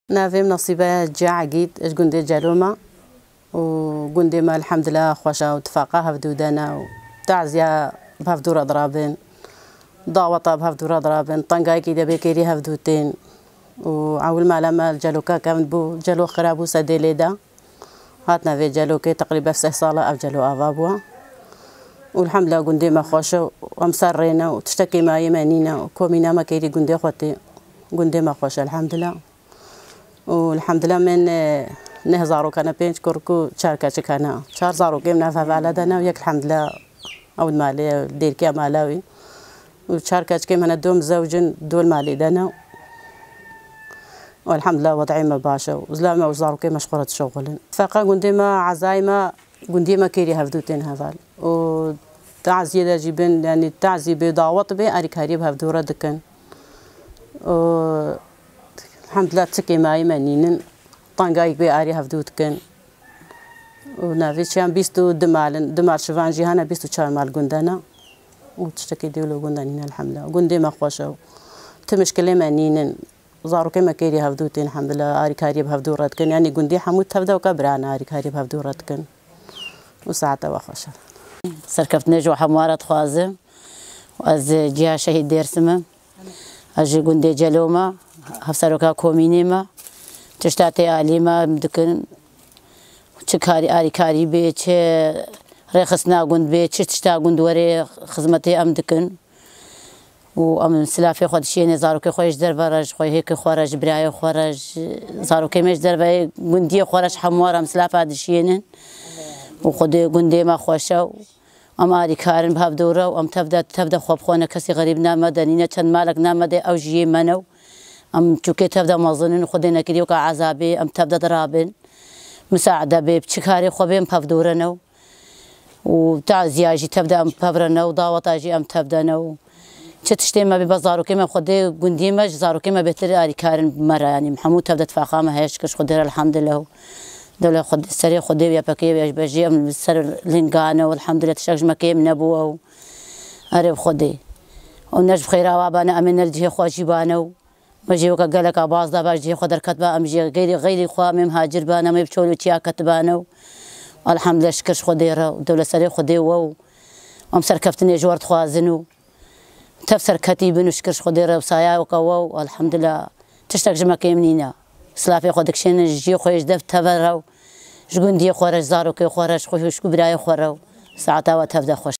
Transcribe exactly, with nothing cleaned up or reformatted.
Navê min Nesîbe Ciagît, ji gundê Celoma û gundê me elhamdulillah xweş e û tifaqa hevdû de ne û taziya bi hevdû re dirabin, daweta bi hevdû re dirabin, tengayekî de bê kêrî hevdû tên û ewil mala me li Celoka kevn bû, Celo xira bû sedê lê de. Hatine vê Celokê teqrîben seh sal e ev Celo ava bû. Û elhamdulillah gundê me xweş e û em ser rê ne û tiştekî mayê me nîne û komîna me kêrî gundê xwe tê. Gundê me xweş e elhamdulillah. Û elhamdulillah me ne, neh zarok hene, pênc kurk û çar keçik hene. Çar zarokê min ev hevala de ne û yek elhamdulillah ew di malê ye, dêrkiya mala wî. Û çar keçikê min hene, du mizewc in, du li malê de ne. Û elhamdulillah wed'ê me baş e û zilam me û zarokê me ji xwe re dişexulin. Feqa gundê me, ezayê me, gundiyê me kêrî hevdû tên heval. Û taziyê de jî bin, yanî tazî bê, dawet bê, alîkariyê bi hevdû re dikin. Û elhamdulillah tikê mayî me nînin. Tengayek bê arî hevdû dikin. Û navê çiyan bîst û du mal in. Du mal şivan jî hene, bîst û çar mal gund de ne. Û tiştekî dî wilo gund de nîne elhamdulillah. Gundê me xweş e. Ti mişkilê me nînin. Zarokê me kêrî hevdû tên elhamdulillah. Arîkariyê bi hevdû re dikin. Yanî gundî hemû tev de weke bira ne, arîkariyê bi hevdû re dikin. Û saete we xweş e. Serkeftinê ji we hemû re dixwazim. Ez ciya şehîd Dêrsim im. Ez ji gundê Celo me, hevseroka komînê me. Tişta tê alî me em dikin. Çi karî, arîkarî bê, çi rêxistina gund bê, çi tişta gund were, xizmetê em dikin. Û em silafê xwe dişiyêne, zarokê xwe ji derve re, ji xwehêkê xwe re, ji birayê xwe re, ji zarokê me ji derve gundiyê xwe re, ji hemû re em silafa dişiyênin. Û Xwedê gundê me xweş e û em arîkar in bi hevdû re û em tev de, tev de xwe bi xwe ne, kesî xerîb namede, nîne çend malek namede, ew jî yê me ne û em çûkê tev de mezin in û Xwedê nekirî weka ezabê em tev de dirabin. Misaade bê, bi çi karê xwe bê em bi hevdû re ne û û taziya jî tev de em bi hev re ne û daweta jî em tev de ne û çi tiştê me bê, bes zarokê me, Xwedê gundiyê me ji zarokê me bêtir arîkar in bi me re, yanî hemû tev de tifaqa me heye, şikir ji Xwedê re elhamdulillah. Dewle Xwedê, serê Xwedê û Y P G ya ji ber jî em li ser linga ne û elhamdulillah tiştek ji me kêm nebû ew. Erê bi Xwedê. Û ne ji bi xêra wa bane, em ê ne li cihê xwe jî bane û me jî weke geleka baz da ba, ji cihê xwe derket ba, em jî geyrî, xeyrî xwe em ê mihacir bane, em ê bi çol û çiya ketibane û elhamdulillah şikir ji Xwedê re û dewle serê Xwedê we û em serkeftinê ji we re dixwazin û tev serketî bin û şikir ji Xwedê re û saya weke we û elhamdulillah tiştek ji me kêm nîne. Silafê xwe dikişênin ji cihê xwe yê ji dev teve re û ji gundiyê xwe re, ji zarokê xwe re, ji xwe hişk û birayê xwe re û saeta we tev de xweş.